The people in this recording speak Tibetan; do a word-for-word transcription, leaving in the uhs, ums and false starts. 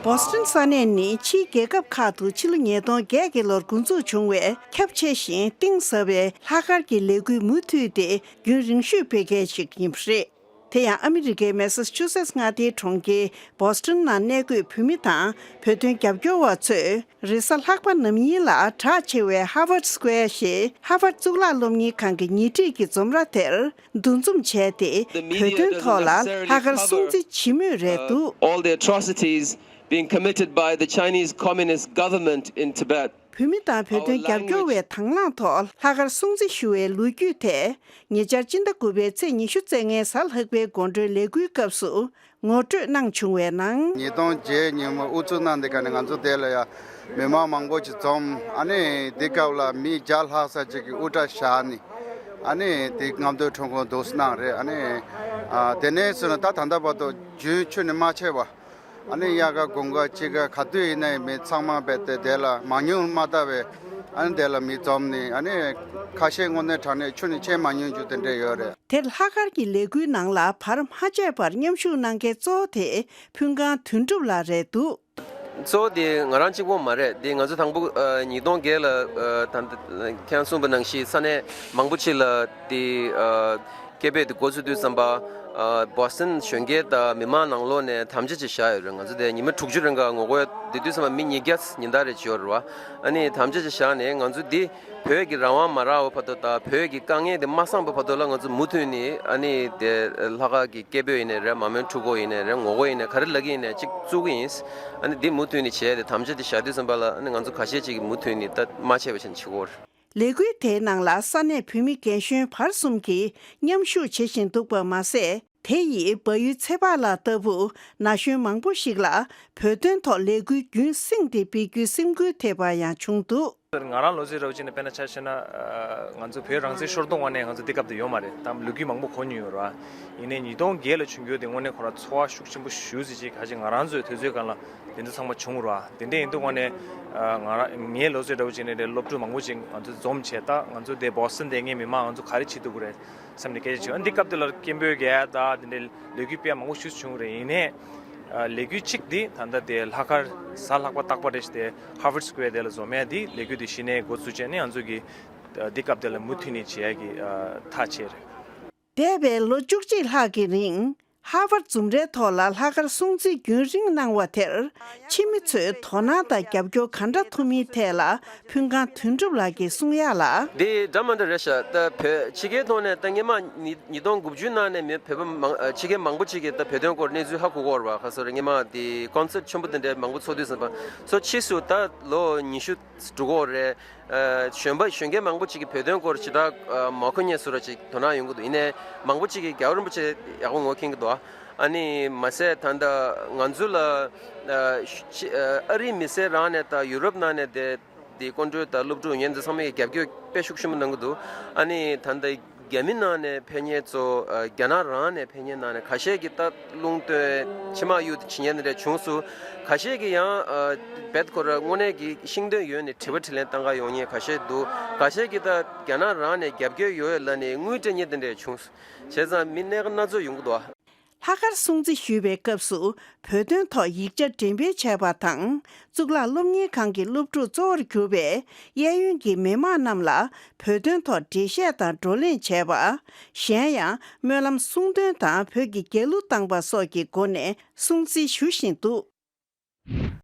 བོ་སི་ཊོན་ས་གནས་ནི་ཕྱིའི་རྒྱལ་ཁབ་ཁག་ཏུ་ཕྱི་ལོ་ཉིས་སྟོང་བརྒྱད་ཀྱི་ལོར་འགོ་འཛུགས་བྱུང་བའི་ཁྱབ་ཆེ་ཞིང་གཏིང་ཟབ་པའི་ལྷག་དཀར་གྱི་ལས་འགུལ་མུ་མཐུད་དེ་རྒྱུན་རིང་ཤོས་སྤེལ་མཁན་ཞིག་ཡིན་པ་རེད། དེ་ཡང་ཨ་མི་རི་ཀའི་མེ་སཱ་ཆུ་སེ་ཊི་མངའ་སྡེའི་གྲོང་ཁྱེར་བོ་སི་ཊོན་ནང་གནས་འཁོད་བོད་མི་དང་བོད་དོན་རྒྱབ་སྐྱོར་བ་ཚོས་རེས་གཟའ་ལྷག་པ་ནམ་ཡིན་ལ་གྲགས་ཆེ་བའི་Harvard Square ཞེས་ཧ་ཝར་གཙུག་ལག་སློབ་གཉེར་ཁང་གི་ཉེ་འཁྲིས་ཀྱི་འཛོམས་ར་དེར་འདུ་འཛོམས་བྱས་ཏེ། The བོད་media དོན་ཐོག་doesn't ལ་necessarily ལྷག་དཀར་cover སྲུང་བརྩི་བྱེད་མུས་རེད་འདུག all the atrocities being committed by the Chinese Communist government in Tibet. བོད་མི་དང་བོད་དོན་རྒྱབ་སྐྱོར་བའི་དང་བླངས་ཐོག་ལྷག་དཀར་སྲུང་བརྩི་ཞུ་བའི་ལོ་རྒྱུས་ཐད། ཉེ་ཆར་སྤྱི་ཟླ་དགུ་པའི་ཚེས་ཉི་ཤུ་རྩ་ལྔའི་གཟའ་ལྷག་པའི་དགོང་དྲོའི་ལས་འགུལ་སྐབས་སུ་ངོ་སྤྲོད་གནང་བྱུང་བའི་ནང་། ཉིས་སྟོང་བརྒྱད་ཉིན་མོ་དབུ་བཙུགས་གནང་དེ་ག་ནས་ང་ཚོ་དེ་ལ་ཡ་མི་མང་མང་པོ་ཅིག་འཛོམས། ཨ་ནི་དེ་སྐབས་ལ་མི་བརྒྱ་ལྷག་ཙམ་ཅིག་གིས་དབུ་སྐྲ་བཞར་ནས། ཨ་ནི་དེ་རྔམ་སྟོན་ཁྲོམ་སྐོར་འདུག་སེ་གནང་རེད། ཨ་ནི་ཨ་དེ་ནས་བཟུང་ནས་ད་ད་ལྟ་བར་དུ་རྒྱུན་ཆད་ནས་མ་ཆད་པ། ཨ་ནི་དབྱར་ཁ་དགུན་ཁ་དཔྱིད་ཁ་ག་དུས་ཡིན་ནའི་མི་ཚང་མ་རྦད་དེ་དེ་ལ་མང་ཉུང་མ་ལྟ་བའི། ཨ་ནི་དེ་ལ་མི་འཛོམས་ནས། ཨ་ནི་ཁ་ཤས་དངོས་གནས་དྲང་གནས་ཆད་ནས་ཆད་མ་མྱོང་རྒྱུ་དེ་འདྲས་ཡོད་རེད། དེར་ལྷག་དཀར་གྱི་ལས་འགུལ་ནང་ལ་བར་མ་ཆད་པར་མཉམ་ཞུགས་གནང་མཁན་གཙོ་བོ་དེ་ཕུན་ཁང་དོན་གྲུབ་ལགས་རེད་འདུག་གཙོ་བོ་དེ་ང་རང་གཅིག་པོ་མ་རེད། དེ་ང་ཚོ་དང་པོ་ཨ་ཉིས་སྟོང་བརྒྱད་ལ་ཨ་ད་ལྟ་ཁྱེད་རང་གསུངས་པ་ནང་བཞིན་ས་གནས་མང་པོ་ཅིག་ལ་དེ་ཨ་སྐད་འབོད་དེ་འགོ་ཚུགས་དུས་ཙམ་པ། ཨ་བོ་སི་ཊོན་གཞོན་སྐྱེས་དང་མི་མང་ནང་ལོགས་ནས་དམ་བཅའ་ཅིག་བཞག་ཡོད་རེད། ང་ཚོ་དེ་ཉི་མ་དྲུག་ཅུ་རིང་ག་ངོ་རྒོལ་དེ་དུས་ཙམ་པ་མི་ཉིས་བརྒྱ་ཉིན་ལྟར་རེ་བྱས་ཡོད་རེད་བ། ཨ་ནི་དམ་བཅའ་ཅིག་བཞག་ནས་ང་ཚོ་འདི་བོད་ཀྱི་རང་དབང་མ་རག་པ་བར་དུ་དང་བོད་ཀྱི་དཀའ་ངལ་དེ་མ་སངས་པ་བར་དུ་ལ་ང་ཚོ་མུ་མཐུད་ནས་ཨ་ནི་དེ་ལྷག་དཀར་གྱི་སྐད་འབོད་ཡིན་ནའི་རེད། མ་དངུལ་འཁྲུག་འགོག་ཡིན་ནའི་རེད། ངོ་རྒོལ་ཡིན་ནའི་ག་རེ་ལབ་ཀྱི་ཡིན་ནའི་གཅིག་བཙུགས་ཀྱི་ཡིན། ཨ་ནི་འདི་མུ་མཐུད་ནས་བྱས་ཏེ་དམ་བཅའ་དེ་བཞག་དུས་ཙམ་པ་ལ་ཨ་ནི་ང་ཚོ་ཁ་ཤས་ཅིག་གིས་མུ་མཐུད་ནས་ད་མ་ཆད་པ་བྱས་ནས་བྱེད་ཀྱི་ཡོད་རེད། ལས་འགུལ་དེའི་ནང་ལ་ས་གནས་བོད་མི་རྒན་གཞོན་བར་གསུམ་གྱིས་མཉམ་ཞུགས་བྱེད་བཞིན་འདུག་པ་མ་ཟད། དེ་ཡིས་བལ་ཡུལ་ཚེ་དཔག་ལགས་ལྟ་བུ་ན་གཞོན་མང་པོ་ཞིག་ལ་བོད་དོན་ཐོག་ལས་འགུལ་རྒྱུན་བསྲིངས་ཏེ་སྤེལ་རྒྱུའི་སེམས་འགུལ་ཐེབས་པ་ཡང་བྱུང་འདུག་ང་རང་ལོ་ཚད་འདྲ་བོ་བྱས་ནས་དཔེར་ན་ཆ་བཞག་ན། ཨ་ང་ཚོ་བོད་རང་བཙན་ཤོར་དུས་ནས་ང་ཚོ་འདི་སྐབས་དེ་ཡོད་མ་རེད། ད་ལོ་རྒྱུས་མང་པོ་གོ་མྱོང་ཡོད་རེད་བ། ཡིན་ནའི་ཉིས་སྟོང་བརྒྱད་ལ་བྱུང་རྒྱུ་དེ་དངོས་གནས་ཁོ་རང་ཚོར་བ་ཤུགས་ཆེན་པོ་ཞེ་པོ་ཅིག་ཅིག་ག་ཅིག་ང་རང་ཚོའི་དུས་ཚོད་སྒང་ལ་དེ་འདྲ་ཚང་མ་བྱུང་རེད་བ། དེ་འདྲ་ཡིན་དུས་ནས་ཨ་ང་རང་ངའི་ལོ་ཚད་འདྲ་བོ་བྱས་ནས་སློབ་ཕྲུག་མང་པོ་ཅིག་ང་ཚོ་འཛོམས་བྱས། ད་ང་ཚོ་དེ་བོ་སི་ཊོན་དེ་ངའི་མི་མང་ང་ཚོ་ག་རེ་བྱེད་ཐུབ་ཀྱི་རེད་བསམ་ནས་སྐད་ཆ་བྱུང་། ཨ་འདི་སྐབས་དེ་ལ་སྐད་འབོད་རྒྱག་ཡ་ད་དེ་འདྲའི་ལས་འགུལ་སྤེལ་ཡ་མང་པོ་ཞེ་པོ་ཅིག་བྱུང་རེད། ཡིན་ནའི་ཨ་ལས་འགུལ་གཅིག་འདི་ད་ལྟ་དེ་ལྷག་དཀར་གཟའ་ལྷག་པ་རྟག་པ་རེ་བཞིན་དེ་ཧར་ཝར་སི་ཀུ་ཝེར་དེ་ལ་འཛོམས་ཡ་འདི་ལས་འགུལ་དེ་གཞི་ནས་འགོ་བཙུགས་བྱས་ནས་ང་ཚོ་གི་ཨ་འདི་སྐབས་དེ་ལ་མུ་མཐུད་ནས་བྱེད་ཡ་གི་ཨ་ཐག་བཅད་རེད། འདས་པའི་ལོ་བཅུ་གཅིག་ལྷག་གི་རིང་ཧར་ཝར་ཌི་འཛོམས་རའི་ཐོག་ལ་ལྷག་དཀར་སྲུང་བརྩི་རྒྱུན་རིང་གནང་བ་དེར་ཕྱི་མི་ཚོས་དོ་སྣང་དང་རྒྱབ་སྐྱོར་ག་འདྲ་ཐོབ་མིན་ཐད་ལ་ཕུན་ཁང་དོན་གྲུབ་ལགས་ཀྱིས་གསུང་ཡ་ལ། འདི་འདྲ་མ་འདྲ་རེད་ཤག་ད་བོད་ཕྱི་རྒྱལ་ཐོག་ནས་ད་སྔོན་མ་ཉིས་ཉིས་སྟོང་དགུ་བཅུ་ནང་ནས་མི་བོད་པ་མང་ཕྱི་རྒྱལ་མང་པོ་ཅིག་གིས་ད་བོད་དོན་སྐོར་གནས་ཚུལ་ཧ་གོ་གི་ཡོད་རེད་བ། ག་ཚོད་རེད། སྔོན་མ་དེ་ཀོན་སར་ཆེན་པོ་དེ་འདྲ་མང་པོ་ཚོགས་དུས་ཙམ་པ་ཚོ་ཕྱིས་སུ་ད་ལོ་ཉི་ཤུ་འགྲོ་གི་ཡོད་རེད། ཨ་གཞོན་པ་གཞོན་སྐྱེས་མང་པོ་ཅིག་གིས་བོད་དོན་སྐོར་ཞེ་དྲག་ཨ་མ་གོ་མཁན་སུ་ར་ཅིག་དོ་སྣང་ཡོང་གི་འདུག་ཡིན་ནའི་མང་པོ་ཅིག་གིས་རྒྱལ་བ་རིན་པོ་ཆེ་ཡག་པོ་ངོ་མཁྱེན་གྱི་འདུག་ཨ་ནི་མ་ཟད་ད་ལྟ་ང་ཚོ་ལ་ཨ་ཤ་ཨ་ཨ་རིའི་མི་སེར་རང་ནས་དང་ཡུ་རོབ་ནང་ནས་དེ་དེ་སྐུ་མགྲོན་དང་སློབ་ཕྲུག་ཡོན་ཏན་ཚང་མས་རྒྱབ་སྐྱོར་དཔེ་ཤུགས་ཆེན་པོ་གནང་གི་འདུག་ཨ་ནི་ད་ལྟ་རྒྱ་མི་ནང་ནས་ཕེབས་མཁན་ཚོ་ཨ་རྒྱ་ནག་རང་ནས་ཕེབས་མཁན་ནང་ནས་ཁ་ཤས་ཀྱིས་ད་རླུང་བཏོན་ཕྱི་དམག་གཡུག་བྱེད་མཁན་དེ་འདྲ་བྱུང་སོང་། ཁ་ཤས་ཀྱིས་ཡང་ཨ་རྦད་ཁོ་ར་དངོས་གནས་ཀྱི་ཤེས་འདོད་ཡོད་ནས་དྲི་བ་དྲིས་ལན་བཏང་ག་ཡོང་མཁན་ཁ་ཤས་འདུག་ཁ་ཤས་ཀྱིས་ད་རྒྱ་ནག་རང་ནས་རྒྱབ་སྐྱོར་ཡོད་ལབ་ནས་དངུལ་སྤྲད་མཁན་དེ་འདྲ་བྱུང་སོང་། བྱས་ཙང་མི་སྣ་སྣ་ཚོགས་ཡོང་གི་འདུག་ལྷག་དཀར་སྲུང་བརྩི་ཞུས་པའི་སྐབས་སུ་བོད་དོན་ཐོག་ཡིག་ཆ་འགྲེམས་སྤེལ་བྱས་པ་དང་། གཙུག་ལག་སློབ་གཉེར་ཁང་གི་སློབ་ཕྲུག་གཙོ་བོར་གྱུར་པའི་གཡས་གཡོན་གྱི་མི་མང་རྣམས་ལ་བོད་དོན་ཐོག་འགྲེལ་བཤད་དང་བགྲོ་གླེང་བྱས་པ། གཞན་ཡང་སྨོན་ལམ་གསུང་འདོན་དང་བོད་ཀྱི་རྒྱལ་གླུ་བཏང་པ་སོགས་ཀྱི་སྒོ་ནས་སྲུང་བརྩི་ཞུ་བཞིན་འདུག